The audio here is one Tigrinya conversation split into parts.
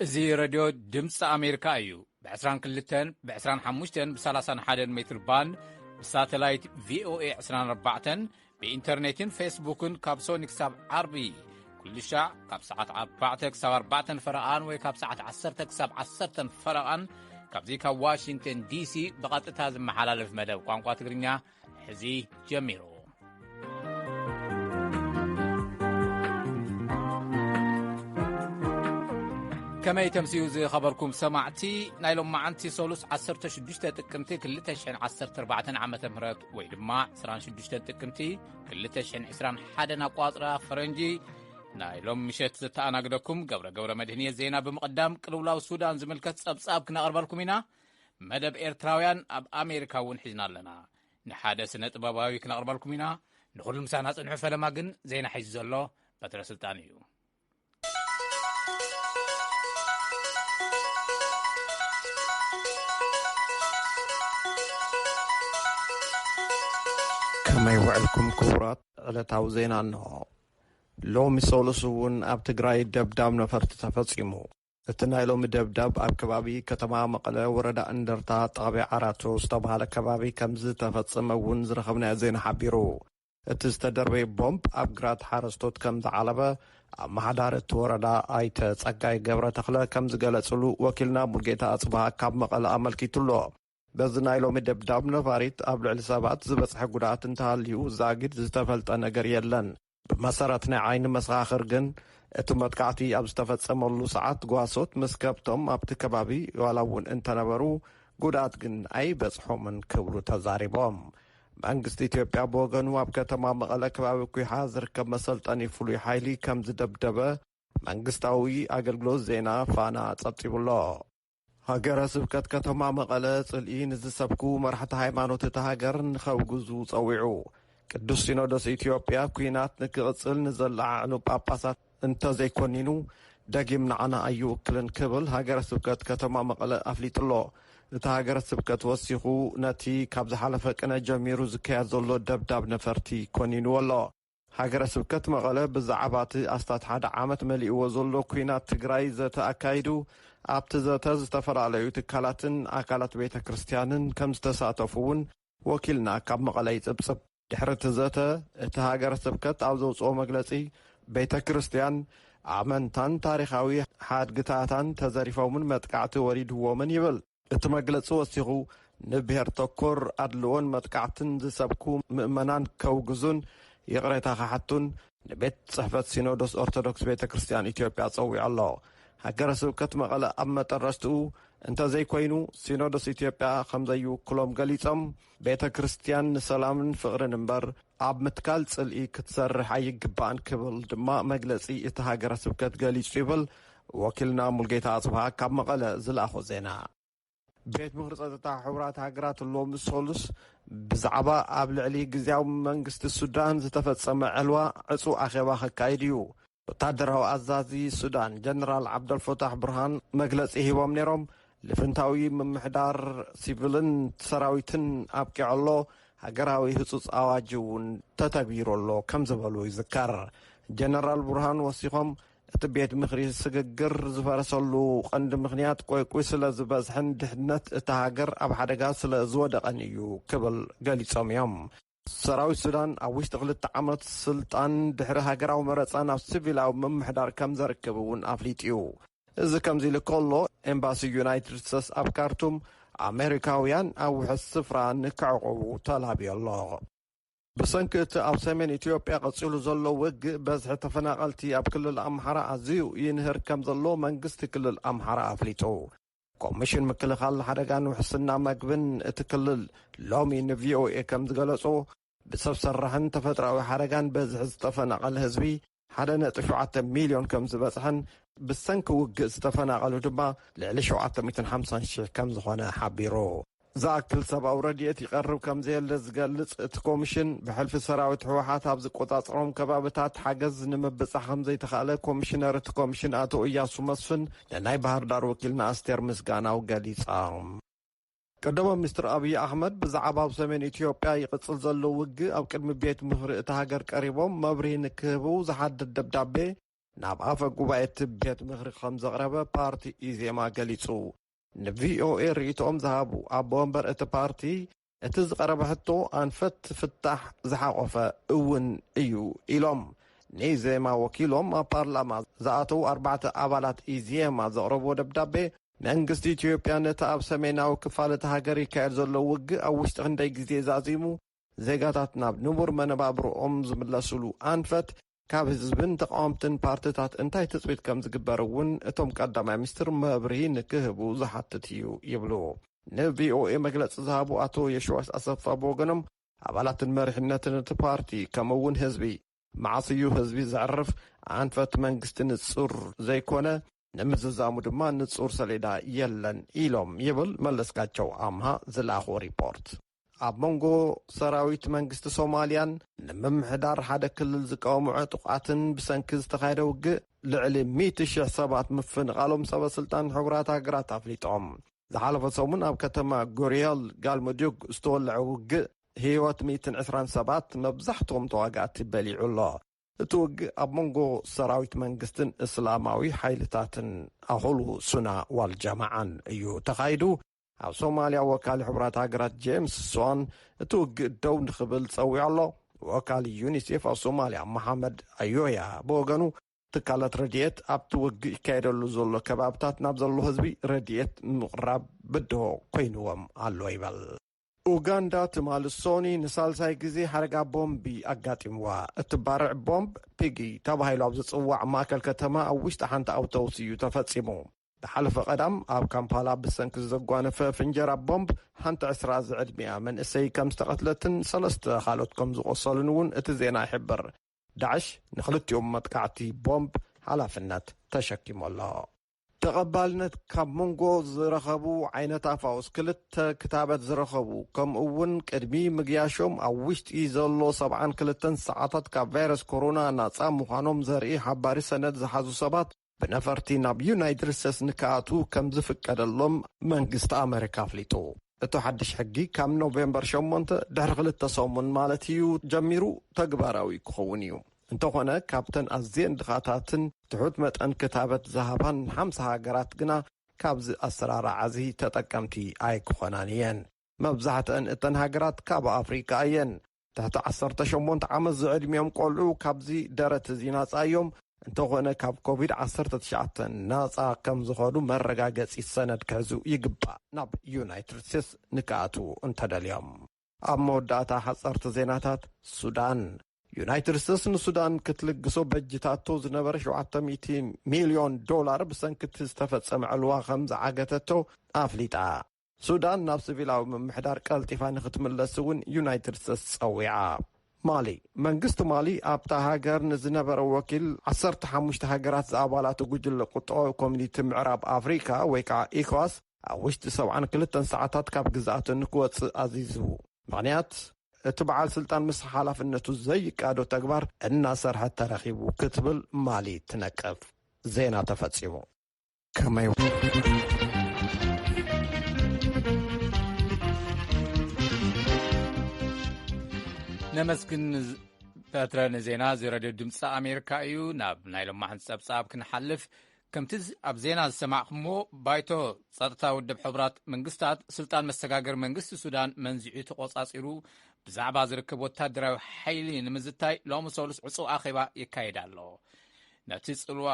እዚ ሬድዮ ድምፂ ኣሜሪካ እዩ። ብ22፣ ብ25፣ ብ31 ሜትር ባንድ፣ ብሳተላይት ቪኦኤ 24፣ ብኢንተርኔትን ፌስቡክን ካብ ሶኒ ክሳብ ዓርቢ ኩሉ ሻዕ ካብ ሰዓት ኣርባዕተ ክሳብ ኣርባዕተን ፈረቓን ወይ ካብ ሰዓት ዓሰርተ ክሳብ ዓሰርተን ፈረቓን ካብዚ ካብ ዋሽንግተን ዲሲ ብቐጥታ ዝመሓላለፍ መደብ ቋንቋ ትግርኛ ሕዚ ጀሚሩ። ከመይ ተምስዩ ዝኸበርኩም ሰማዕቲ፣ ናይ ሎማዓንቲ ሰሉስ ዓሰርተ ሽዱሽተ ጥቅምቲ ክልተ ሽሕን ዓሰርተ ኣርባዕተን ዓመተ ምህረት ወይ ድማ ዕስራን ሽዱሽተን ጥቅምቲ ክልተ ሽሕን ዕስራን ሓደን ኣቋጽራ ፈረንጂ፣ ናይ ሎም ምሸት ዘተኣናግደኩም ገብረ ገብረ መድህን እየ። ዜና ብምቕዳም ቅልውላው ሱዳን ዝምልከት ጸብጻብ ክነቕርበልኩም ኢና። መደብ ኤርትራውያን ኣብ ኣሜሪካ እውን ሒዝና ኣለና። ንሓደ ስነ ጥበባዊ ክነቕርበልኩም ኢና። ንኹሉ ምሳና ጽንሑ። ፈለማ ግን ዜና ሒዙ ዘሎ በትረ ስልጣን እዩ። ከመይ ውዕልኩም ክቡራት? ዕለታዊ ዜና እንሆ። ሎሚ ሰሉስ እውን ኣብ ትግራይ ደብዳብ ነፈርቲ ተፈጺሙ። እቲ ናይ ሎሚ ደብዳብ ኣብ ከባቢ ከተማ መቐለ ወረዳ እንደርታ ጣብያ ዓራቶ ዝተባሃለ ከባቢ ከም ዝተፈጸመ እውን ዝረኸብናዮ ዜና ሓቢሩ። እቲ ዝተደርበየ ቦምብ ኣብ ግራት ሓረስቶት ከም ዝዓለበ ኣመሓዳሪ እቲ ወረዳ ኣይተ ጸጋይ ገብረ ተኽለ ከም ዝገለጽሉ ወኪልና ሙልጌታ ኣጽብሃ ካብ መቐለ ኣመልኪቱ ኣሎ። በዚ ናይ ሎሚ ደብዳብ ነፋሪት ኣብ ልዕሊ ሰባት ዝበጽሐ ጉድኣት እንተሃልዩ ዛጊድ ዝተፈልጠ ነገር የለን። ብመሰረት ናይ ዓይኒ መሰኻኽር ግን እቲ መጥቃዕቲ ኣብ ዝተፈጸመሉ ሰዓት ጓሶት ምስ ከብቶም ኣብቲ ከባቢ ዋላ እውን እንተነበሩ ጉድኣት ግን ኣይበጽሖምን ክብሉ ተዛሪቦም። መንግስቲ ኢትዮጵያ ብወገኑ ኣብ ከተማ መቐለ ከባቢ ኩሓ ዝርከብ መሰልጠኒ ፍሉይ ሓይሊ ከም ዝደብደበ መንግስታዊ ኣገልግሎት ዜና ፋና ጸብጺቡ ኣሎ። ሃገረ ስብከት ከተማ መቐለ ጽልኢ ንዝሰብኩ መራሕቲ ሃይማኖት እታ ሃገር ንኸውግዙ ጸዊዑ። ቅዱስ ሲኖዶስ ኢትዮጵያ ኲናት ንክቕጽል ንዘለዓዕሉ ጳጳሳት እንተዘይኮኒኑ ደጊም ንዓና ኣይውክልን ክብል ሃገረ ስብከት ከተማ መቐለ ኣፍሊጡ ኣሎ። እቲ ሃገረ ስብከት ወሲኹ ነቲ ካብ ዝሓለፈ ቅነ ጀሚሩ ዝካየድ ዘሎ ደብዳብ ነፈርቲ ኮኒንዎ ኣሎ። ሃገረ ስብከት መቐለ ብዛዕባ እቲ ኣስታት ሓደ ዓመት መሊእዎ ዘሎ ኲናት ትግራይ ዘተ ኣካይዱ። ኣብቲ ዘተ ዝተፈላለዩ ትካላትን ኣካላት ቤተ ክርስቲያንን ከም ዝተሳተፉ እውን ወኪልና ካብ መቐለ ይጽብጽብ። ድሕሪ እቲ ዘተ እቲ ሃገረ ስብከት ኣብ ዘውፅኦ መግለጺ ቤተ ክርስቲያን ኣመንታን ታሪኻዊ ሓድግታታን ተዘሪፎምን መጥቃዕቲ ወሪድዎምን ይብል። እቲ መግለጺ ወሲኹ ንብሔር ተኮር ኣድልዎን መጥቃዕትን ዝሰብኩ ምእመናን ከውግዙን ይቕሬታ ክሓቱን ንቤት ጽሕፈት ሲኖዶስ ኦርቶዶክስ ቤተ ክርስቲያን ኢትዮጵያ ጸዊዑ ኣሎ። ሃገረ ስብከት መቐለ ኣብ መጠረስትኡ እንተዘይኮይኑ ሲኖዶስ ኢትዮጵያ ከም ዘይውክሎም ገሊጾም ቤተ ክርስቲያን ንሰላምን ፍቕርን እምበር ኣብ ምትካል ጽልኢ ክትሰርሕ ኣይግባእን ክብል ድማ መግለጺ እቲ ሃገረ ስብከት ገሊጹ ይብል ወኪልና ሙልጌታ ኣጽብሃ ካብ መቐለ ዝለኣኾ ዜና። ቤት ምኽሪ ጸጥታ ሕቡራት ሃገራት ሎሚ ሰሉስ ብዛዕባ ኣብ ልዕሊ ግዝያዊ መንግስቲ ሱዳን ዝተፈጸመ ዕልዋ ዕጹው ኣኼባ ከካይድ እዩ። ወታደራዊ ኣዛዚ ሱዳን ጀነራል ዓብደልፈታሕ ብርሃን መግለጺ ሂቦም ነይሮም። ልፍንታዊ ምምሕዳር ሲቪልን ሰራዊትን ኣብቂዑ ኣሎ፣ ሃገራዊ ህጹጽ ኣዋጅ እውን ተተግቢሩ ኣሎ ከም ዝበሉ ይዝከር። ጀነራል ቡርሃን ወሲኾም እቲ ቤት ምኽሪ ስግግር ዝፈረሰሉ ቀንዲ ምኽንያት ቆይቁይ ስለ ዝበዝሐን ድሕነት እታ ሃገር ኣብ ሓደጋ ስለ ዝወደቐን እዩ ክብል ገሊጾም እዮም። ሰራዊት ሱዳን ኣብ ውሽጢ ክልተ ዓመት ስልጣን ድሕሪ ሃገራዊ መረፃ ናብ ሲቪላዊ ምምሕዳር ከም ዘርክብ እውን ኣፍሊጡ እዩ። እዚ ከምዚ ኢሉ ከሎ ኤምባሲ ዩናይትድ ስቴትስ ኣብ ካርቱም ኣሜሪካውያን ኣብ ውሕስ ስፍራ ንክዕቑቡ ተላብዮ ኣሎ። ብሰንኪ እቲ ኣብ ሰሜን ኢትዮጵያ ቀጺሉ ዘሎ ውግእ በዝሒ ተፈናቐልቲ ኣብ ክልል ኣምሓራ ኣዝዩ ይንህር ከም ዘሎ መንግስቲ ክልል ኣምሓራ ኣፍሊጡ። ኮሚሽን ምክልኻል ሓደጋን ውሕስና መግብን እቲ ክልል ሎሚ ንቪኦኤ ከም ዝገለጾ ብሰብ ሰራሕን ተፈጥራዊ ሓደጋን በዝሒ ዝተፈናቐለ ህዝቢ ሓደ ነጥቢ ሸውዓተ ሚልዮን ከም ዝበጽሐን ብሰንኪ ውግእ ዝተፈናቐሉ ድማ ልዕሊ ሸውዓተ ሚእትን ሓምሳን ሺሕ ከም ዝኾነ ሓቢሩ። ዝኣክል ሰብኣዊ ረድኤት ይቐርብ ከም ዘየለ ዝገልጽ እቲ ኮሚሽን ብሕልፊ ሰራዊት ህወሓት ኣብ ዝቆጻጽሮም ከባብታት ሓገዝ ንምብጻሕ ከም ዘይተኻእለ ኮሚሽነር እቲ ኮሚሽን ኣቶ እያሱ መስፍን ንናይ ባህር ዳር ወኪልና ኣስቴር ምስጋናው ገሊጻ። ቀዳማይ ሚኒስትር ኣብይ ኣሕመድ ብዛዕባ ኣብ ሰሜን ኢትዮጵያ ይቕጽል ዘሎ ውግእ ኣብ ቅድሚ ቤት ምኽሪ እታ ሃገር ቀሪቦም መብርሂ ንክህቡ ዝሓድድ ደብዳቤ ናብ ኣፈ ጉባኤ እቲ ቤት ምኽሪ ከም ዘቕረበ ፓርቲ ኢዜማ ገሊጹ። ንቪኦኤ ርእይቶኦም ዝሃቡ ኣቦ ወንበር እቲ ፓርቲ፣ እቲ ዝቐረበ ሕቶ ኣንፈት ፍታሕ ዝሓቖፈ እውን እዩ ኢሎም። ንኢዜማ ወኪሎም ኣብ ፓርላማ ዝኣተዉ ኣርባዕተ ኣባላት ኢዜማ ዘቕረብዎ ደብዳቤ፣ መንግስቲ ኢትዮጵያ ነቲ ኣብ ሰሜናዊ ክፋል እቲ ሃገር ይካየድ ዘሎ ውግእ ኣብ ውሽጢ ክንደይ ግዜ ዛዚሙ፣ ዜጋታት ናብ ንቡር መነባብሮኦም ዝምለስሉ ኣንፈት ካብ ህዝብን ተቃወምትን ፓርትታት እንታይ ትጽቢት ከም ዝግበር እውን እቶም ቀዳማይ ሚኒስትር መብርሂ ንክህቡ ዝሓትት እዩ ይብሉ። ንቪኦኤ መግለጺ ዝሃቡ ኣቶ የሽዋስ ኣሰፋ ብወገኖም፣ ኣባላትን መሪሕነትን እቲ ፓርቲ ከምኡ እውን ህዝቢ፣ መዓስ እዩ ህዝቢ ዘዕርፍ? ኣንፈት መንግስቲ ንጹር ዘይኮነ፣ ንምዝዛሙ ድማ ንጹር ሰሌዳ የለን ኢሎም ይብል መለስካቸው ኣምሃ ዝለኣኾ ሪፖርት። ኣብ መንጎ ሰራዊት መንግስቲ ሶማልያን ንምምሕዳር ሓደ ክልል ዝቃወሙ ዕጡቓትን ብሰንኪ ዝተኻየደ ውግእ ልዕሊ ሚእቲ ሽሕ ሰባት ምፍንቓሎም ሰበ ስልጣን ሕቡራት ሃገራት ኣፍሊጦም። ዝሓለፈ ሰሙን ኣብ ከተማ ጎሪዮል ጋልሙዱግ ዝተወልዐ ውግእ ህይወት ሚእትን ዕስራን ሰባት፣ መብዛሕትኦም ተዋጋእቲ፣ በሊዑ ኣሎ። እቲ ውግእ ኣብ መንጎ ሰራዊት መንግስትን እስላማዊ ሓይልታትን ኣኹሉ ሱና ዋል ጀማዓን እዩ ተኻይዱ። ኣብ ሶማልያ ወካሊ ሕቡራት ሃገራት ጄምስ ስዋን እቲ ውግእ ደው ንኽብል ጸዊዑ ኣሎ። ወካሊ ዩኒሴፍ ኣብ ሶማልያ መሓመድ ኣዮያ ብወገኑ፣ ትካላት ረድኤት ኣብቲ ውግእ ይካየደሉ ዘሎ ከባብታት ናብ ዘሎ ህዝቢ ረድኤት ምቕራብ ብድሆ ኮይንዎም ኣሎ ይበል። ኡጋንዳ ትማሊ ሶኒ ንሳልሳይ ግዜ ሓደጋ ቦምቢ ኣጋጢምዋ። እቲ ባርዕ ቦምብ ፒጊ ተባሂሉ ኣብ ዝጽዋዕ ማእከል ከተማ ኣብ ውሽጢ ሓንቲ ኣውቶቡስ እዩ ተፈጺሙ። ዝሓለፈ ቀዳም ኣብ ካምፓላ ብሰንኪ ዘጓነፈ ፍንጀራ ቦምብ ሓንቲ ዕስራ ዝዕድሚኣ መንእሰይ ከም ዝተቐትለትን ሰለስተ ካልኦት ከም ዝቖሰሉን እውን እቲ ዜና ይሕብር። ዳዕሽ ንኽልቲኦም መጥቃዕቲ ቦምብ ሓላፍነት ተሸኪሙ ኣሎ። ተቐባልነት ካብ መንጎ ዝረኸቡ ዓይነት ኣፋውስ ክልተ ክታበት ዝረኸቡ፣ ከምኡ እውን ቅድሚ ምግያሾም ኣብ ውሽጢ ዘሎ ሰብዓን ክልተን ሰዓታት ካብ ቫይረስ ኮሮና ናጻ ምዃኖም ዘርኢ ሓባሪ ሰነድ ዝሓዙ ሰባት ብነፈርቲ ናብ ዩናይትድ ስቴትስ ንክኣትዉ ከም ዝፍቀደሎም መንግስቲ ኣመሪካ ኣፍሊጡ። እቲ ሓድሽ ሕጊ ካብ ኖቬምበር ሸሞንተ ድሕሪ ክልተ ሰሙን ማለት እዩ ጀሚሩ ተግባራዊ ክኸውን እዩ። እንተኾነ ካብተን ኣዝየን ድኻታትን ትሑት መጠን ክታበት ዝሃባን ሓምሳ ሃገራት ግና ካብዚ ኣሰራርዓ እዚ ተጠቀምቲ ኣይክኾናን እየን። መብዛሕትአን እተን ሃገራት ካብ ኣፍሪቃ እየን። ትሕቲ ዓሰርተ ሸሞንተ ዓመት ዝዕድሚኦም ቆልዑ ካብዚ ደረት እዚ ናጻ እዮም። እንተኾነ ካብ ኮቪድ ዓሰርተ ትሽዓተ ናጻ ከም ዝኾኑ መረጋገጺ ሰነድ ክሕዙ ይግባእ፣ ናብ ዩናይትድ ስቴትስ ንክኣትዉ እንተደልዮም። ኣብ መወዳእታ ሓጸርቲ ዜናታት ሱዳን። ዩናይትድ ስቴትስ ንሱዳን ክትልግሶ በጅታቶ ዝነበረ ሸውዓተ ሚእቲ ሚልዮን ዶላር ብሰንኪ እቲ ዝተፈጸመ ዕልዋ ከም ዝዓገተቶ ኣፍሊጣ። ሱዳን ናብ ሲቪላዊ ምምሕዳር ቀልጢፋ ንክትምለስ እውን ዩናይትድ ስቴትስ ጸዊዓ። ማሊ። መንግስቲ ማሊ ኣብታ ሃገር ንዝነበረ ወኪል ዓሰርተ ሓሙሽተ ሃገራት ዝኣባላቱ ጉጅለ ቁጠባዊ ኮሚኒቲ ምዕራብ ኣፍሪካ ወይ ከዓ ኢኮዋስ ኣብ ውሽጢ ሰብዓን ክልተን ሰዓታት ካብ ግዝኣቱ ንክወፅእ ኣዚዙ። ምኽንያት፣ እቲ በዓል ስልጣን ምስ ሓላፍነቱ ዘይቃዶ ተግባር እናሰርሐ ተረኺቡ ክትብል ማሊ ትነቅፍ። ዜና ተፈጺሙ። ከመይ ነመስግን በትረ ንዜና እዚ ሬድዮ ድምፂ ኣሜሪካ እዩ። ናብ ናይ ሎማሕን ፀብፃብ ክንሓልፍ፣ ከምቲ ዝ-፣ ኣብ ዜና ዝሰማዕኩሞ፣ ባይቶ ጸጥታ ውድብ ሕቡራት መንግስታት ስልጣን መሰጋገር መንግስቲ ሱዳን መንዚዑ ተቖጻጺሩ ብዛዕባ ዝርከብ ወታደራዊ ሓይሊ ንምዝታይ ሎሚ ሰሉስ ዕጹው ኣኼባ የካይድ ኣሎ። ነቲ ጽልዋ፣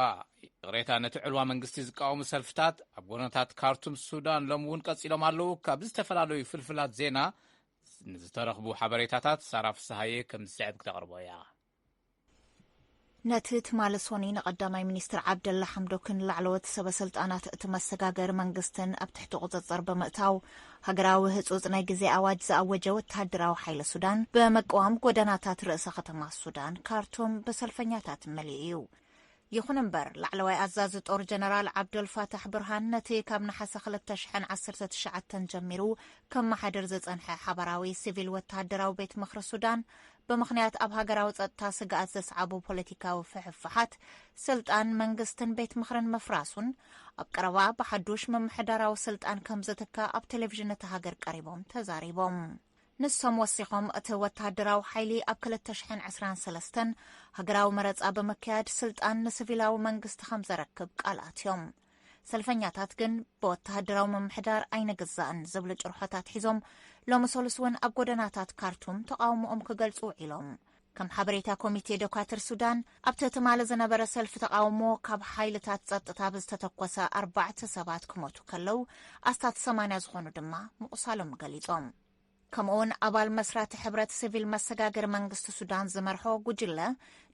ይቕሬታ፣ ነቲ ዕልዋ መንግስቲ ዝቃወሙ ሰልፍታት ኣብ ጎነታት ካርቱም ሱዳን ሎም እውን ቀጺሎም ኣለዉ። ካብ ዝተፈላለዩ ፍልፍላት ዜና ንዝተረኽቡ ሓበሬታታት ሳራ ፍስሃየ ከም ዝስዕብ ክተቕርቦ እያ። ነቲ ትማሊ ሶኒ ንቀዳማይ ሚኒስትር ዓብደላ ሓምዶክን ላዕለዎት ሰበ ስልጣናት እቲ መሰጋገሪ መንግስትን ኣብ ትሕቲ ቁጽጽር ብምእታው፣ ሃገራዊ ህጹጽ ናይ ግዜ ኣዋጅ ዝኣወጀ ወተሃደራዊ ሓይሊ ሱዳን ብምቅዋም፣ ጎደናታት ርእሰ ከተማ ሱዳን ካርቱም ብሰልፈኛታት መሊኡ እዩ። ይኹን እምበር፣ ላዕለዋይ ኣዛዚ ጦር ጀነራል ዓብደልፋታሕ ብርሃን ነቲ ካብ ነሓሰ ክልተ ሽሕን ዓሰርተ ትሽዓተን ጀሚሩ ከመሓድር ዝጸንሐ ሓባራዊ ሲቪል ወተሃደራዊ ቤት ምኽሪ ሱዳን፣ ብምኽንያት ኣብ ሃገራዊ ጸጥታ ስግኣት ዘስዓቡ ፖለቲካዊ ፍሕፍሓት፣ ስልጣን መንግስትን ቤት ምኽርን ምፍራሱን፣ ኣብ ቀረባ ብሓዱሽ ምምሕዳራዊ ስልጣን ከም ዝትካእ ኣብ ቴሌቪዥን እታ ሃገር ቀሪቦም ተዛሪቦም። ንሶም ወሲኾም፣ እቲ ወተሃደራዊ ሓይሊ ኣብ ክልተ ሽሕን ዕስራን ሰለስተን ሃገራዊ መረጻ ብምክያድ ስልጣን ንሲቪላዊ መንግስቲ ከም ዘረክብ ቃል ኣትዮም። ሰልፈኛታት ግን ብወተሃደራዊ ምምሕዳር ኣይንግዛእን ዝብሉ ጭርሖታት ሒዞም ሎሚ ሰሉስ እውን ኣብ ጎደናታት ካርቱም ተቓውሞኦም ክገልጹ ውዒሎም። ከም ሓበሬታ ኮሚቴ ዶካትር ሱዳን፣ ኣብቲ ትማሊ ዝነበረ ሰልፊ ተቓውሞ ካብ ሓይልታት ጸጥታ ብዝተተኮሰ ኣርባዕተ ሰባት ክሞቱ ከለዉ፣ ኣስታት ሰማንያ ዝኾኑ ድማ ምቑሳሎም ገሊጾም። ከምኡውን ኣባል መስራቲ ሕብረት ሲቪል መሰጋገሪ መንግስቲ ሱዳን ዝመርሖ ጉጅለ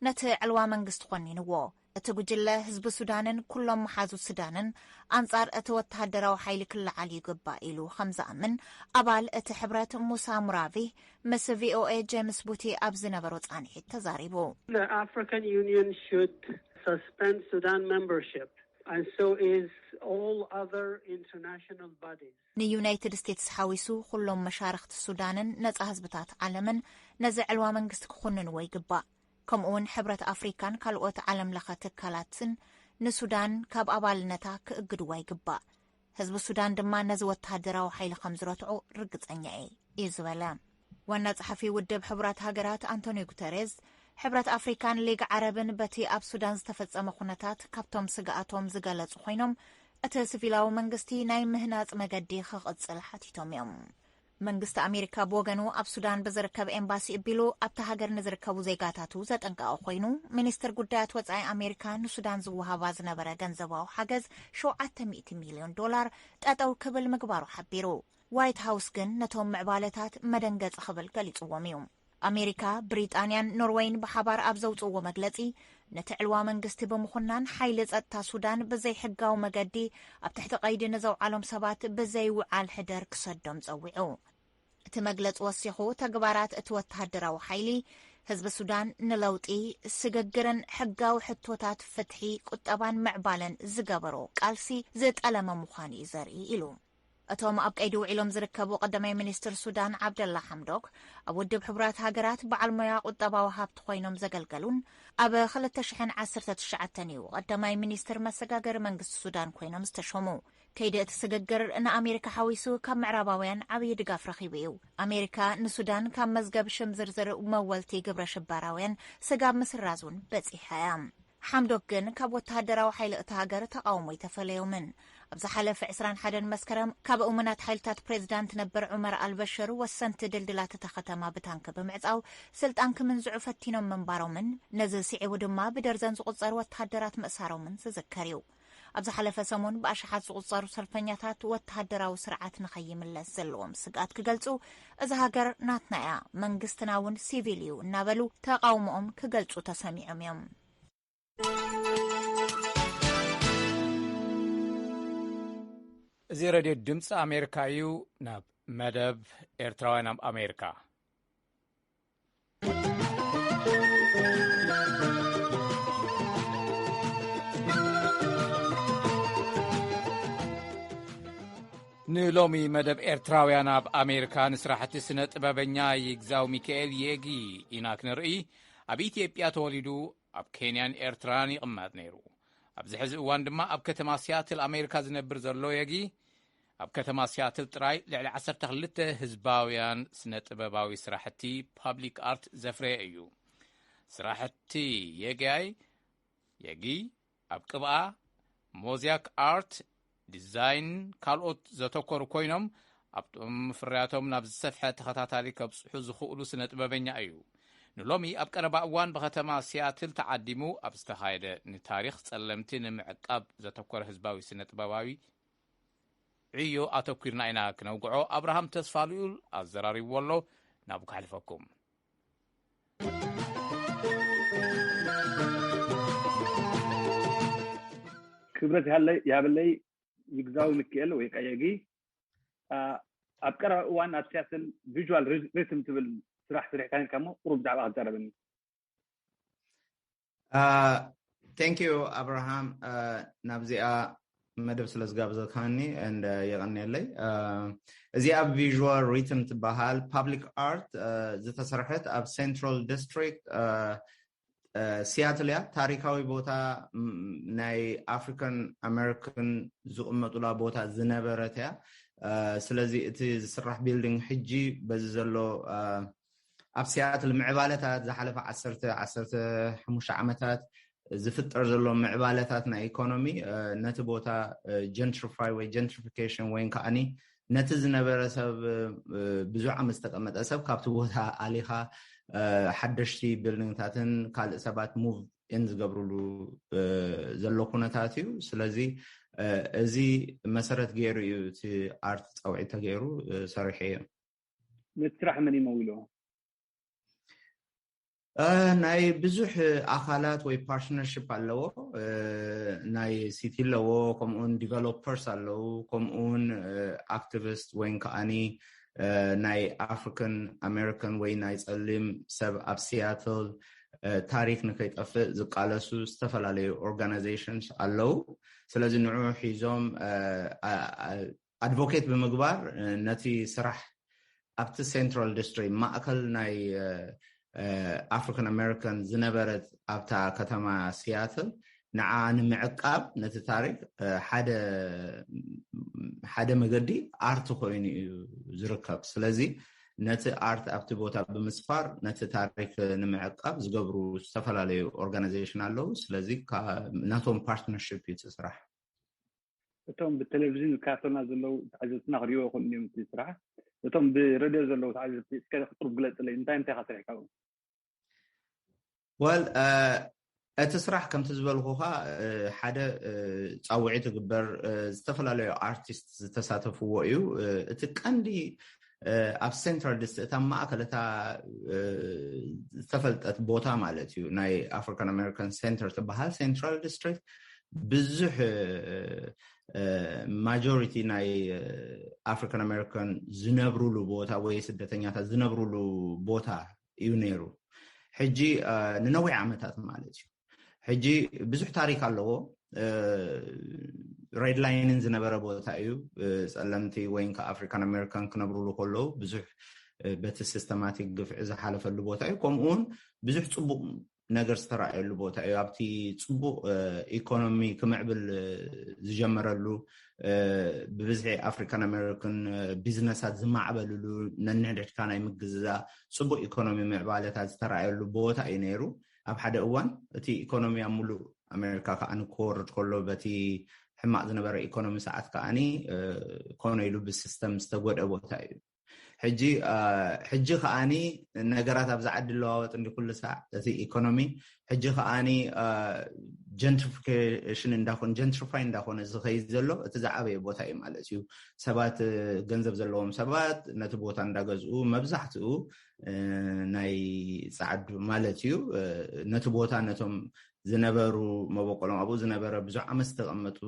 ነቲ ዕልዋ መንግስቲ ኮኒንዎ። እቲ ጉጅለ ህዝቢ ሱዳንን ኩሎም መሓዙት ሱዳንን ኣንጻር እቲ ወተሃደራዊ ሓይሊ ክለዓል ይግባእ ኢሉ ከም ዝኣምን ኣባል እቲ ሕብረት ሙሳ ሙራቪ ምስ ቪኦኤ ጄምስ ቡቲ ኣብ ዝነበሮ ጻንሒት ተዛሪቡ። The African Union should suspend Sudan membership, and so is all other international bodies. ንዩናይትድ ስቴትስ ሓዊሱ ኩሎም መሻርኽቲ ሱዳንን ነጻ ህዝብታት ዓለምን ነዚ ዕልዋ መንግስቲ ክኹንንዎ ይግባእ። ከምኡውን ሕብረት ኣፍሪካን ካልኦት ዓለም ለኸ ትካላትን ንሱዳን ካብ ኣባልነታ ክእግድዋ ይግባእ። ህዝቢ ሱዳን ድማ ነዚ ወተሃደራዊ ሓይሊ ከም ዝረትዖ ርግጸኛ እየ እዩ ዝበለ። ዋና ጸሓፊ ውድብ ሕቡራት ሃገራት ኣንቶኒዮ ጉተሬዝ፣ ሕብረት ኣፍሪካን ሊግ ዓረብን በቲ ኣብ ሱዳን ዝተፈጸመ ኩነታት ካብቶም ስግኣቶም ዝገለጹ ኮይኖም፣ እቲ ሲቪላዊ መንግስቲ ናይ ምህናጽ መገዲ ክቕጽል ሓቲቶም እዮም። መንግስቲ ኣሜሪካ ብወገኑ ኣብ ሱዳን ብዝርከብ ኤምባሲ እቢሉ ኣብታ ሃገር ንዝርከቡ ዜጋታቱ ዘጠንቀቐ ኮይኑ፣ ሚኒስትር ጉዳያት ወጻኢ ኣሜሪካ ንሱዳን ዝወሃባ ዝነበረ ገንዘባዊ ሓገዝ ሸውዓተ ሚእቲ ሚልዮን ዶላር ጠጠው ክብል ምግባሩ ሓቢሩ። ዋይት ሃውስ ግን ነቶም ምዕባለታት መደንገጺ ክብል ገሊጽዎም እዩ። ኣሜሪካ፣ ብሪጣንያን ኖርወይን ብሓባር ኣብ ዘውጽእዎ መግለጺ፣ ነቲ ዕልዋ መንግስቲ ብምኹናን ሓይሊ ጸጥታ ሱዳን ብዘይሕጋዊ መገዲ ኣብ ትሕቲ ቀይዲ ንዘውዓሎም ሰባት ብዘይውዓል ሕደር ክሰዶም ጸዊዑ። እቲ መግለጺ ወሲኹ፣ ተግባራት እቲ ወተሃደራዊ ሓይሊ ህዝቢ ሱዳን ንለውጢ፣ ስግግርን ሕጋዊ ሕቶታት ፍትሒ፣ ቁጠባን ምዕባለን ዝገበሮ ቃልሲ ዝጠለመ ምዃኑ እዩ ዘርኢ ኢሉ። እቶም ኣብ ቀይዲ ውዒሎም ዝርከቡ ቀዳማይ ሚኒስትር ሱዳን ዓብደላ ሓምዶክ፣ ኣብ ውድብ ሕቡራት ሃገራት በዓል ሞያ ቁጠባዊ ሃብቲ ኮይኖም ዘገልገሉን ኣብ ክልተ ሽሕን ዓሰርተ ትሽዓተን እዩ ቀዳማይ ሚኒስትር መሰጋገሪ መንግስቲ ሱዳን ኮይኖም ዝተሾሙ። ከይዲ እቲ ስግግር ንኣሜሪካ ሓዊሱ ካብ ምዕራባውያን ዓብዪ ድጋፍ ረኺቡ እዩ። ኣሜሪካ ንሱዳን ካብ መዝገብ ሽም ዝርዝር መወልቲ ግብረ ሽበራውያን ስጋብ ምስራዝ እውን በጺሓ እያ። ሓምዶክ ግን ካብ ወተሃደራዊ ሓይሊ እታ ሃገር ተቓውሞ ኣይተፈለዮምን። ኣብ ዝሓለፈ ዕስራን ሓደን መስከረም ካብ እሙናት ሓይልታት ፕሬዚዳንት ነበር ዑመር ኣልበሽር ወሰንቲ ድልድላት እታ ከተማ ብታንኪ ብምዕጻው ስልጣን ክምንዝዑ ፈቲኖም ምንባሮምን ነዚ ስዒቡ ድማ ብደርዘን ዝቑጸሩ ወተሃደራት ምእሳሮምን ዝዝከር እዩ። ኣብ ዝሓለፈ ሰሙን ብኣሽሓት ዝቑጸሩ ሰልፈኛታት ወተሃደራዊ ስርዓት ንኸይምለስ ዘለዎም ስግኣት ክገልጹ፣ እዛ ሃገር ናትና እያ፣ መንግስትና እውን ሲቪል እዩ እናበሉ ተቓውሞኦም ክገልጹ ተሰሚዖም እዮም። እዚ ሬድዮ ድምፂ ኣሜሪካ እዩ። ናብ መደብ ኤርትራውያን ኣብ ኣሜሪካ። ንሎሚ መደብ ኤርትራውያን ኣብ ኣሜሪካ ንስራሕቲ ስነ ጥበበኛ ይግዛው ሚካኤል የጊ ኢና ክንርኢ። ኣብ ኢትዮጵያ ተወሊዱ ኣብ ኬንያን ኤርትራን ይቕመጥ ነይሩ። ኣብዚ ሕዚ እዋን ድማ ኣብ ከተማ ሲያትል ኣሜሪካ ዝነብር ዘሎ የጊ፣ ኣብ ከተማ ሲያትል ጥራይ ልዕሊ ዓሰርተ ክልተ ህዝባውያን ስነ ጥበባዊ ስራሕቲ ፓብሊክ ኣርት ዘፍረየ እዩ። ስራሕቲ የጊ የጊ ኣብ ቅብኣ፣ ሞዛይክ ኣርት፣ ዲዛይን ካልኦት ዘተኮሩ ኮይኖም ኣብቶም ፍርያቶም ናብ ዝሰፍሐ ተኸታታሊ ከብጽሑ ዝኽእሉ ስነ ጥበበኛ እዩ። ንሎሚ ኣብ ቀረባ እዋን ብከተማ ሲያትል ተዓዲሙ ኣብ ዝተኻየደ ንታሪኽ ጸለምቲ ንምዕቃብ ዘተኮረ ህዝባዊ ስነ ጥበባዊ ዕዮ ኣተኲርና ኢና ክነውግዖ ኣብርሃም ተስፋልኡል ኣዘራሪብዎ ኣሎ። ናብኡ ከሕልፈኩም። ክብረት ይሃለይ- ይሃበለይ ይግዛው ሚካኤል ወይ ቀየጊ። ኣብ ቀረባ እዋን ኣብ ሲያትል ቪዥዋል ሪትም ትብል ስራሕ ስሪሕካ ነርካ እሞ ቁሩብ ብዛዕባ ክትዛረበኒ። Thank you ኣብርሃም፣ ናብዚኣ መደብ ስለ ዝጋብዘካኒ and የቐንየለይ። እዚኣ ቪዥዋል ሪትም ትበሃል ፓብሊክ ኣርት ዝተሰርሐት ኣብ ሴንትራል ዲስትሪክት ሲያትል እያ። ታሪካዊ ቦታ ናይ ኣፍሪካን ኣሜሪካን ዝቕመጡላ ቦታ ዝነበረት እያ። ስለዚ እቲ ዝስራሕ ቢልዲንግ ሕጂ በዚ ዘሎ ኣብ ሲያትል ምዕባለታት ዝሓለፈ ዓሰርተ ዓሰርተ ሓሙሽተ ዓመታት ዝፍጠር ዘሎ ምዕባለታት ናይ ኢኮኖሚ ነቲ ቦታ ጀንትሪፋይ ወይ ጀንትሪፊኬሽን ወይ ከዓኒ ነቲ ዝነበረ ሰብ ብዙሕ ዓመት ዝተቀመጠ ሰብ ካብቲ ቦታ ኣሊኻ ሓደሽቲ ቢልዲንግታትን ካልእ ሰባት ሙቭ ኢን ዝገብርሉ ዘሎ ኩነታት እዩ። ስለዚ እዚ መሰረት ገይሩ እዩ እቲ ኣርት ፃውዒት ተገይሩ ሰሪሐዮ። ነቲ ስራሕ መን ይመውሎ? ናይ ብዙሕ ኣካላት ወይ ፓርትነርሽፕ ኣለዎ። ናይ ሲቲ ኣለዎ፣ ከምኡውን ዲቨሎፐርስ ኣለዉ፣ ከምኡውን ኣክቲቪስት ወይ ከዓኒ ናይ ኣፍሪካን ኣሜሪካን ወይ ናይ ፀሊም ሰብ ኣብ ሲያትል ታሪክ ንከይጠፍእ ዝቃለሱ ዝተፈላለዩ ኦርጋናይዜሽንስ ኣለዉ። ስለዚ ንዑ ሒዞም ኣድቮኬት ብምግባር ነቲ ስራሕ ኣብቲ ሴንትራል ዲስትሪክት ማእከል ናይ ኣፍሪካን ኣሜሪካን ዝነበረት ኣብታ ከተማ ሲያትል ንዓ ንምዕቃብ ነቲ ታሪክ ሓደ መገዲ ኣርት ኮይኑ እዩ ዝርከብ። ስለዚ ነቲ ኣርት ኣብቲ ቦታ ብምስፋር ነቲ ታሪክ ንምዕቃብ ዝገብሩ ዝተፈላለዩ ኦርጋናይዜሽን ኣለዉ። ስለዚ ናቶም ፓርትነርሽፕ እዩ እቲ ስራሕ። እቶም ብቴሌቪዥን ዝከታተሉና ዘለዉ ተዓዘብትና ክሪእዎ ይኽእሉ እዮም እቲ ስራሕ። እቶም ብሬድዮ ዘለዉ ተዓዘብቲ እስከ ቁሩብ ግለፅለይ፣ እንታይ እንታይ ኢኻ ሰሪሕካ ኣብኡ? ወል እቲ ስራሕ ከምቲ ዝበልኩኻ ሓደ ፃውዒት ትግበር፣ ዝተፈላለዩ ኣርቲስት ዝተሳተፍዎ እዩ። እቲ ቀንዲ ኣብ ሴንትራል ዲስትሪክት እታ ማእከል እታ ዝተፈልጠት ቦታ ማለት እዩ፣ ናይ ኣፍሪካን ኣሜሪካን ሴንተር ትበሃል ሴንትራል ዲስትሪክት ብዙሕ ማጆሪቲ ናይ ኣፍሪካን ኣሜሪካን ዝነብሩሉ ቦታ ወይ ስደተኛታት ዝነብሩሉ ቦታ እዩ ነይሩ። ሕጂ ንነዊሕ ዓመታት ማለት እዩ። ሕጂ ብዙሕ ታሪክ ኣለዎ። ሬድ ላይንን ዝነበረ ቦታ እዩ። ፀለምቲ ወይ ከ ኣፍሪካን ኣሜሪካን ክነብሩሉ ከለዉ ብዙሕ በቲ ሲስተማቲክ ግፍዒ ዝሓለፈሉ ቦታ እዩ። ከምኡውን ብዙሕ ፅቡቅ ነገር ዝተረኣየሉ ቦታ እዩ። ኣብቲ ፅቡቅ ኢኮኖሚ ክምዕብል ዝጀመረሉ፣ ብብዝሒ ኣፍሪካን ኣሜሪካን ቢዝነሳት ዝማዕበልሉ፣ ነንሕድሕድካ ናይ ምግዝዛ ፅቡቅ ኢኮኖሚ ምዕባለታት ዝተረኣየሉ ቦታ እዩ ነይሩ ኣብ ሓደ እዋን። እቲ ኢኮኖሚ ኣብ ሙሉእ ኣሜሪካ ከዓኒ ክወርድ ከሎ በቲ ሕማቅ ዝነበረ ኢኮኖሚ ሰዓት ከዓኒ ኮነ ኢሉ ብሲስተም ዝተጎድአ ቦታ እዩ። ሕጂ ሕጂ ከዓኒ ነገራት ኣብዚ ዓዲ ኣለዋወጥ እንዲ ኩሉ ሳዕ እቲ ኢኮኖሚ ሕጂ ከዓኒ ጀንትሪፊኬሽን እንዳኾነ ጀንትሪፋይ እንዳኾነ ዝኸይድ ዘሎ እቲ ዝዓበየ ቦታ እዩ ማለት እዩ። ሰባት ገንዘብ ዘለዎም ሰባት ነቲ ቦታ እንዳገዝኡ መብዛሕትኡ ናይ ፃዓዱ ማለት እዩ ነቲ ቦታ ነቶም ዝነበሩ መበቆሎም ኣብኡ ዝነበረ ብዙሕ ዓመት ዝተቐመጡ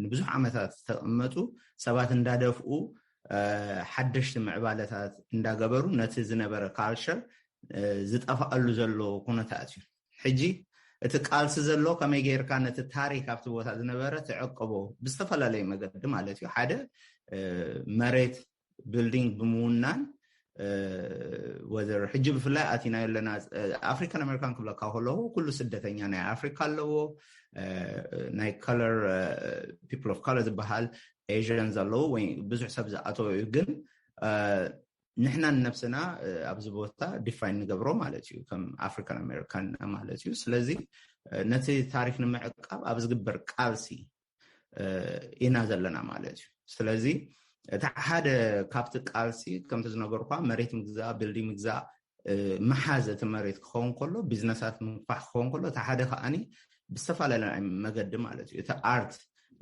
ንብዙሕ ዓመታት ዝተቐመጡ ሰባት እንዳደፍኡ ሓደሽቲ ምዕባለታት እንዳገበሩ ነቲ ዝነበረ ካልቸር ዝጠፋኣሉ ዘሎ ኩነታት እዩ። ሕጂ እቲ ቃልሲ ዘሎ ከመይ ገይርካ ነቲ ታሪክ ኣብቲ ቦታ ዝነበረ ትዕቅቦ ብዝተፈላለየ መገዲ ማለት እዩ። ሓደ መሬት ቢልዲንግ ብምውናን ወዘር ሕጂ ብፍላይ ኣቲናዮ ኣለና። ኣፍሪካን ኣሜሪካን ክብለካ ከለኹ ኩሉ ስደተኛ ናይ ኣፍሪካ ኣለዎ፣ ናይ ኮለር ፒፕል ኦፍ ኮለር ዝበሃል ኤዥያንስ ኣለዉ ወይ ብዙሕ ሰብ ዝኣተወ እዩ። ግን ንሕና ንነብስና ኣብዚ ቦታ ዲፋይን ንገብሮ ማለት እዩ ከም ኣፍሪካን ኣሜሪካን ማለት እዩ። ስለዚ ነቲ ታሪክ ንምዕቃብ ኣብ ዝግበር ቃልሲ ኢና ዘለና ማለት እዩ። ስለዚ እቲ ሓደ ካብቲ ቃልሲ ከምቲ ዝነገርኳ መሬት ምግዛእ፣ ቢልዲንግ ምግዛእ፣ ምሓዝ እቲ መሬት ክኸውን ከሎ፣ ቢዝነሳት ምንፋሕ ክኸውን ከሎ፣ እቲ ሓደ ከዓኒ ብዝተፈላለየ መገዲ ማለት እዩ እቲ ኣርት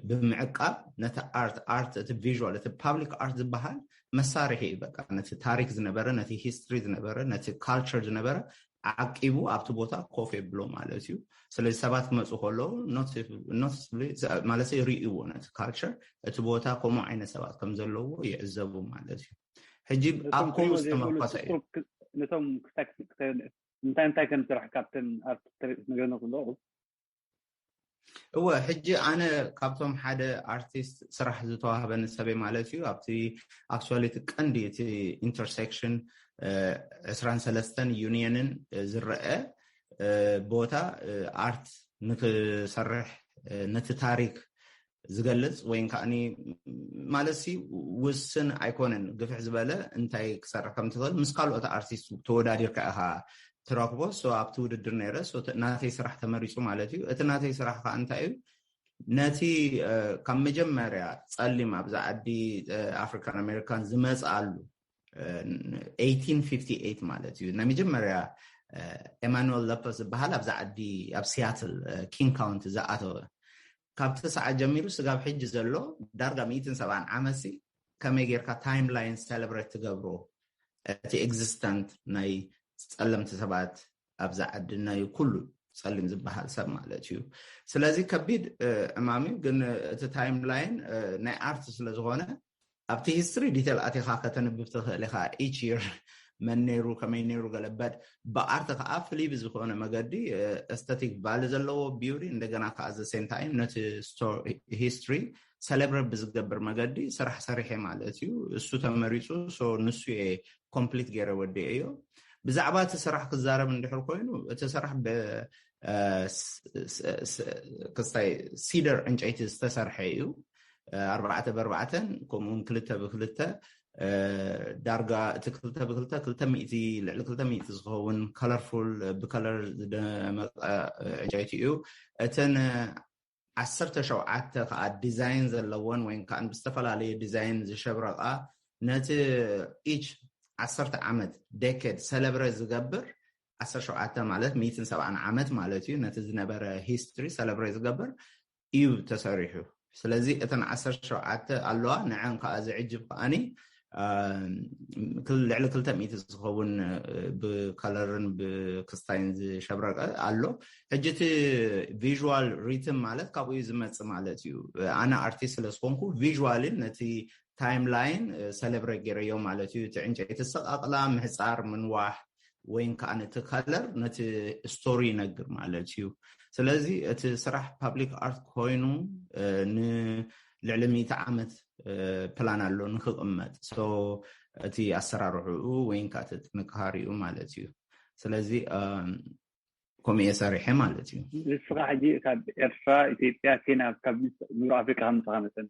ብምዕቃብ ነቲ ኣርት ኣርት እቲ ቪዥዋል እቲ ፓብሊክ ኣርት ዝበሃል መሳርሒ እዩ። በቃ ነቲ ታሪክ ዝነበረ ነቲ ሂስትሪ ዝነበረ ነቲ ካልቸር ዝነበረ ዓቂቡ ኣብቲ ቦታ ኮፍ የብሎ ማለት እዩ። ስለዚ ሰባት ክመፁ ከለዉ ኖቲስብሊ ማለት ይርእይዎ ነቲ ካልቸር እቲ ቦታ ከምኡ ዓይነት ሰባት ከም ዘለዎ ይዕዘቡ ማለት እዩ። ሕጂ ኣብ ከምኡ ዝተመርኮሰ እዩ። ነቶም እንታይ እንታይ ከም ስራሕ ካብተን ኣርት ትነግረና ከለኹ እወ ሕጂ ኣነ ካብቶም ሓደ ኣርቲስት ስራሕ ዝተዋህበኒ ሰበይ ማለት እዩ። ኣብቲ ኣክቹዋሊ እቲ ቀንዲ እቲ ኢንተርሴክሽን ዕስራን ሰለስተን ዩኒየንን ዝረአ ቦታ ኣርት ንክሰርሕ ነቲ ታሪክ ዝገልጽ ወይ ከዓኒ ማለት ሲ ውስን ኣይኮነን። ግፍሕ ዝበለ እንታይ ክሰርሕ ከም ትኽእል ምስ ካልኦት ኣርቲስት ተወዳዲርካ ኢኻ ትረክቦ። So ኣብቲ ውድድር ነይረ። So ናተይ ስራሕ ተመሪጹ ማለት እዩ። እቲ ናተይ ስራሕ ከዓ እንታይ እዩ? ነቲ ካብ መጀመርያ ጸሊም ኣብዛ ዓዲ ኣፍሪካን ኣሜሪካን ዝመጽኣሉ eighteen fifty eight ማለት እዩ። ናይ መጀመርያ ኤማኑኤል ለፐስ ዝበሃል ኣብዛ ዓዲ ኣብ ሲያትል ኪንግ ካውንቲ ዝኣተወ፣ ካብቲ ሰዓት ጀሚሩ ስጋብ ሕጂ ዘሎ ዳርጋ ሚእትን ሰብዓን ዓመት ሲ ከመይ ጌርካ ታይም ላይን ሰለብሬት ትገብሮ? እቲ ኤግዚስተንት ናይ ጸለምቲ ሰባት ኣብዛ ዓዲ ናይ ኩሉ ጸሊም ዝበሃል ሰብ ማለት እዩ። ስለዚ ከቢድ ዕማም እዩ። ግን እቲ ታይም ላይን ናይ ኣርት ስለዝኾነ ኣብቲ ሂስትሪ ዲቴል ኣቲኻ ከተንብብ ትኽእል ኢኻ። ኢች ይር መን ነይሩ፣ ከመይ ነይሩ፣ ገለበድ ብኣርት ከዓ ፍልይ ብዝኾነ መገዲ ኤስቴቲክ ቫሊ ዘለዎ ቢውሪ እንደገና ከዓ ዘ ሴም ታይም ነቲ ሂስትሪ ሰለብሬት ብዝገብር መገዲ ስራሕ ሰሪሐ ማለት እዩ። እሱ ተመሪፁ ንሱ ኮምፕሊት ገይረ ወዲኤዮ። ብዛዕባ እቲ ስራሕ ክዛረብ እንድሕር ኮይኑ እቲ ስራሕ ክስታይ ሲደር ዕንጨይቲ ዝተሰርሐ እዩ። ኣርባዕተ ብኣርባዕተን ከምኡውን ክልተ ብክልተ ዳርጋ እቲ ክልተ ብክልተ ክልተ ሚእቲ ልዕሊ ክልተ ሚእቲ ዝኸውን ከለርፉል ብከለር ዝደመቀ ዕንጨይቲ እዩ። እተን ዓሰርተ ሸውዓተ ከዓ ዲዛይን ዘለዎን ወይ ከዓ ብዝተፈላለየ ዲዛይን ዝሸብረቃ ነቲ ኢች ዓሰርተ ዓመት ዴኬድ ሰለብሬት ዝገብር ዓሰርተ ሸውዓተ ማለት ሚእትን ሰብዓን ዓመት ማለት እዩ። ነቲ ዝነበረ ሂስትሪ ሰለብሬት ዝገብር እዩ ተሰሪሑ። ስለዚ እተን ዓሰርተ ሸውዓተ ኣለዋ። ንዐን ከዓ ዝዕጅብ ከዓኒ ልዕሊ ክልተ ሚእቲ ዝኸውን ብከለርን ብክስታይን ዝሸብረቀ ኣሎ። ሕጂ እቲ ቪዥዋል ሪትም ማለት ካብኡ እዩ ዝመፅእ ማለት እዩ። ኣነ ኣርቲስት ስለዝኮንኩ ቪዥዋሊ ነቲ ታይም ላይን ሰለብሬት ገይረዮ ማለት እዩ። እቲ ዕንጨይቲ ኣሰቃቅላ፣ ምሕፃር፣ ምንዋሕ ወይን ከዓ ነቲ ከለር ነቲ ስቶሪ ይነግር ማለት እዩ። ስለዚ እቲ ስራሕ ፓብሊክ ኣርት ኮይኑ ንልዕሊ ሚእቲ ዓመት ፕላን ኣሎ ንክቕመጥ። እቲ ኣሰራርሕኡ ወይን ከዓ እቲ ጥንካሪኡ ማለት እዩ። ስለዚ ከምኡ እየ ሰሪሐ ማለት እዩ። ንስኻ ሕጂ ካብ ኤርትራ፣ ኢትዮጵያ፣ ኬንያ፣ ካብ ምብራቕ ኣፍሪቃ ከም መጻኻ መጠን፣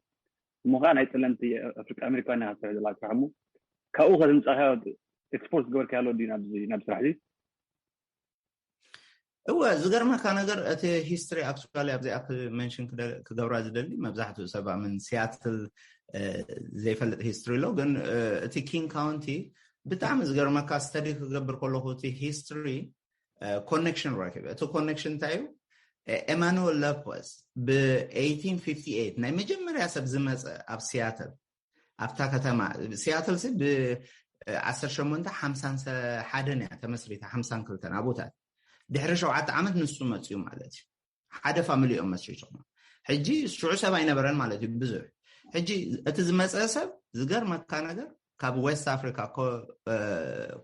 እሞ ኸዓ ናይ ጸለምቲ ኣፍሪቃ ኣሜሪካውያን ኢኻ ትሰርሕ ዘለኻ ስራሕ፣ እሞ ካብኡ ከ ዘምጻእካዮ ኤክስፖርት ዝገበርካዮ ኣሎ ድዩ ናብዚ፣ ናብ ስራሕ እዚ? እወ፣ ዝገርመካ ነገር እቲ ሂስትሪ ኣክቹዋሊ ኣብዚኣ ክመንሽን ክደ-፣ ክገብራ ዝደሊ መብዛሕትኡ ሰብ ኣምን ሲያትል ዘይፈልጥ ሂስትሪ ኣሎ። ግን እቲ ኪንግ ካውንቲ ብጣዕሚ ዝገርመካ ስተዲ ክገብር ከለኹ እቲ ሂስትሪ ኮኔክሽን ረኪበ። እቲ ኮኔክሽን እንታይ እዩ? ኤማኑኤል ለፖስ ብ1858 ናይ መጀመርያ ሰብ ዝመፀ ኣብ ሲያትል፣ ኣብታ ከተማ ሲያትል ሲ ብ1851 እያ ተመስሪታ፣ ሓምሳን ክልተን ኣብኡታት። ድሕሪ ሸውዓተ ዓመት ንሱ መፅዩ ማለት እዩ። ሓደ ፋሚሊ እዮም መስሪቶም። ሕጂ ሽዑ ሰብ ኣይነበረን ማለት እዩ ብዙሕ። ሕጂ እቲ ዝመፀ ሰብ ዝገርመካ ነገር ካብ ዌስት ኣፍሪካ ኮ-፣ እ፣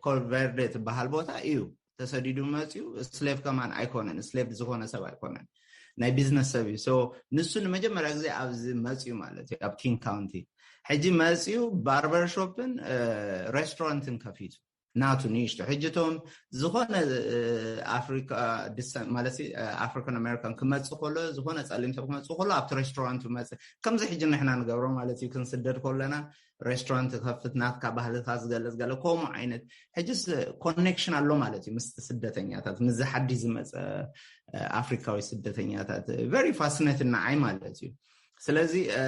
ኮልቨርዴ ትበሃል ቦታ እዩ ተሰዲዱ መፅዩ። ስሌቭ ከማን ኣይኮነን፣ ስሌቭ ዝኾነ ሰብ ኣይኮነን፣ ናይ ቢዝነስ ሰብ እዩ። ሶ ንሱ ንመጀመርያ ግዜ ኣብዚ መፅዩ ማለት እዩ ኣብ ኪንግ ካውንቲ። ሕጂ መፅዩ ባርበር ሾፕን እ፣ ሬስቶራንትን ከፊቱ ናቱ ንእሽቶ። ሕጂ እቶም ዝኾነ እ፣ ኣፍሪካ ዲሰ-፣ ማለት እ፣ ኣፍሪካን ኣሜሪካን ክመፅእ ከሎ፣ ዝኾነ ፀሊም ሰብ ክመፅእ ከሎ ኣብቲ ሬስቶራንቱ መፅእ፣ ከምዚ ሕጂ ንሕና ንገብሮ ማለት እዩ። ክንስደድ ከለና ሬስቶራንት ከፍት፣ ናትካ ባህልካ ዝገልፅ ገለ ከምኡ ዓይነት። ሕጅስ ኮኔክሽን ኣሎ ማለት እዩ ምስ ስደተኛታት፣ ምስ ሓዲ ዝመፀ እ፣ ኣፍሪካዊ ስደተኛታት። ቨሪ ፋሲኔትድ ንዓይ ማለት እዩ። ስለዚ እ፣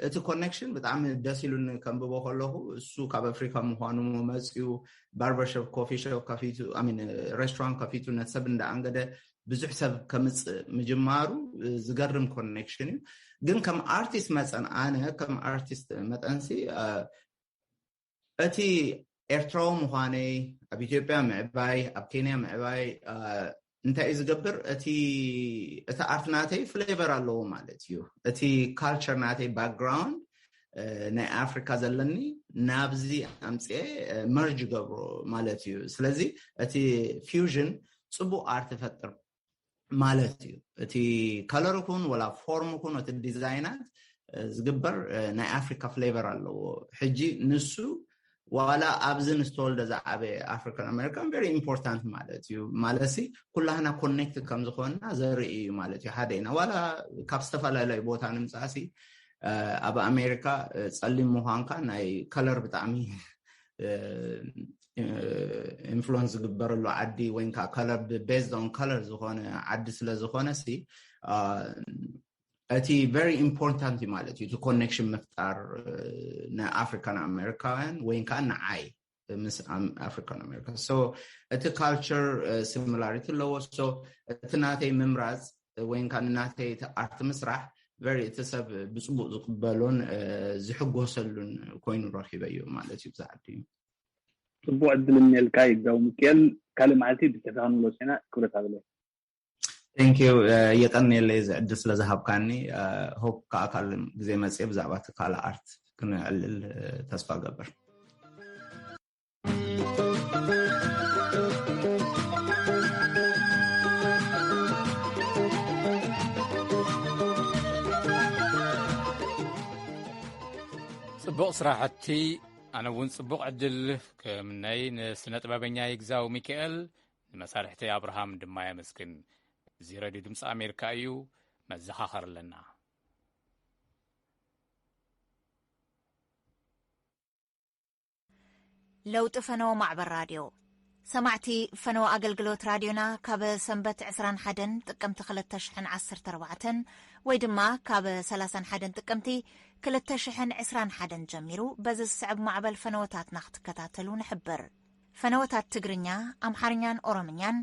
እቲ ኮኔክሽን ብጣዕሚ ደስ ኢሉኒ ከንብቦ ከለኹ፣ እሱ ካብ ኣፍሪካ ምዃኑ መፅዩ ባርበርሾፕ ኮፊ ሾፕ ከፊቱ፣ I mean ሬስቶራንት ከፊቱ ነቲ ሰብ እንዳኣንገደ ብዙሕ ሰብ ከምፅእ ምጅማሩ እ፣ ዝገርም ኮኔክሽን እዩ። ግን ከም ኣርቲስት መፀን፣ ኣነ ከም ኣርቲስት መጠንሲ እ፣ እቲ ኤርትራዊ ምዃነይ፣ ኣብ ኢትዮጵያ ምዕባይ፣ ኣብ ኬንያ ምዕባይ እ፣ እንታይ እዩ ዝገብር? እቲ፣ እቲ ኣርት ናተይ ፍሌቨር ኣለዎ ማለት እዩ። እቲ ካልቸር ናተይ ባክግራውንድ እ፣ ናይ ኣፍሪካ ዘለኒ ናብዚ ኣምፅኤ እ፣ መርጅ ገብሮ ማለት እዩ። ስለዚ እቲ ፊውዥን ፅቡቅ ኣርት ይፈጥር ማለት እዩ። እቲ ከለር ይኹን ወላ ፎርም ይኹን እቲ ዲዛይናት እ፣ ዝግበር እ፣ ናይ ኣፍሪካ ፍሌቨር ኣለዎ። ሕጂ ንሱ ዋላ ኣብዚ ንዝተወልደ ዝዓበየ ኣፍሪካን ኣሜሪካን very important ማለት እዩ። ማለት ሲ ኩላህና ኮኔክትድ ከም ዝኾንና ዘርኢ እዩ ማለት እዩ። ሓደ ኢና ዋላ ካብ ዝተፈላለዩ ቦታ ንምፃእ ሲ ኣብ ኣሜሪካ ጸሊም ምዃንካ ናይ ከለር ብጣዕሚ ኢንፍሉንስ ዝግበረሉ ዓዲ ወይ ከዓ ከለር ቤዝድ ኦን ከለር ዝኾነ ዓዲ ስለ ዝኾነ ሲ እቲ very important እዩ ማለት እዩ። እቲ ኮኔክሽን ምፍጣር ንኣፍሪካን ኣሜሪካውያን ወይ ከዓ ንዓይ ምስ ኣፍሪካን ኣሜሪካ እቲ ካልቸር ሲሚላሪቲ ኣለዎ። እቲ ናተይ ምምራፅ ወይ ከዓ ንናተይ ኣርቲ ምስራሕ very እቲ ሰብ ብፅቡቅ ዝቅበሉን ዝሕጎሰሉን ኮይኑ ረኪበዮ ማለት እዩ። ብዛዕዲ እዩ። ፅቡቅ ዕድል እኒኤልካ ይግዛው ሚካኤል። ካልእ መዓልቲ ብተካ ክንብሎ ኢና። ክብረት ኣበለ። Thank you። የቀንየለይ እዚ ዕድል ስለ ዝሃብካኒ። ሆፕ ከዓ ካልእ ግዜ መፅየ ብዛዕባ እቲ ካልእ ኣርት ክንዕልል ተስፋ ገብር። ጽቡቕ ስራሕቲ። ኣነ እውን ጽቡቕ ዕድል ክምነይ ንስነ ጥበበኛ ይግዛው ሚካኤል፣ ንመሳርሕቲ ኣብርሃም ድማ የመስግን። እዚ ረድዮ ድምፂ ኣሜሪካ እዩ። መዘኻኸር ኣለና። ለውጢ ፈነወ ማዕበል ራድዮ። ሰማዕቲ ፈነወ ኣገልግሎት ራድዮና ካብ ሰንበት ዕስራን ሓደን ጥቅምቲ ክልተ ሽሕን ዓሰርተ ኣርባዕተን ወይ ድማ ካብ ሰላሳን ሓደን ጥቅምቲ ክልተ ሽሕን ዕስራን ሓደን ጀሚሩ በዚ ዝስዕብ ማዕበል ፈነወታትና ክትከታተሉ ንሕብር። ፈነወታት ትግርኛ፣ ኣምሓርኛን ኦሮምኛን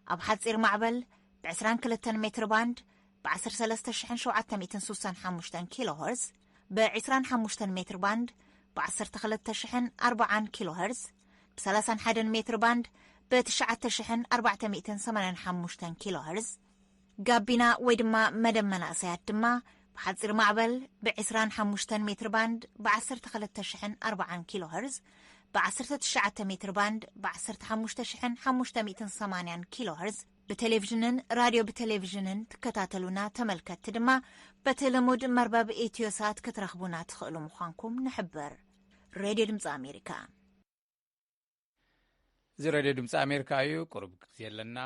ኣብ ሓጺር ማዕበል ብ22 ሜትር ባንድ ብ13765 ኪሎ ሄርዝ፣ ብ25 ሜትር ባንድ ብ12040 ኪሎ ሄርዝ፣ ብ31 ሜትር ባንድ ብ9485 ኪሎ ሄርዝ፣ ጋቢና ወይ ድማ መደብ መናእሰያት ድማ ብሓጺር ማዕበል ብ25 ሜትር ባንድ ብ12040 ኪሎ ሄርዝ፣ ብ19 ሜትር ባንድ ብ15580 ኪሎ ሄርዝ፣ ብቴሌቪዥንን ራድዮ ብቴሌቪዥንን ትከታተሉና ተመልከትቲ ድማ በቲ ልሙድ መርበብ ኢትዮሳት ክትረኽቡና ትኽእሉ ምዃንኩም ንሕብር። ሬድዮ ድምፂ ኣሜሪካ። እዚ ሬድዮ ድምፂ ኣሜሪካ እዩ። ቁሩብ ግዜ ኣለና።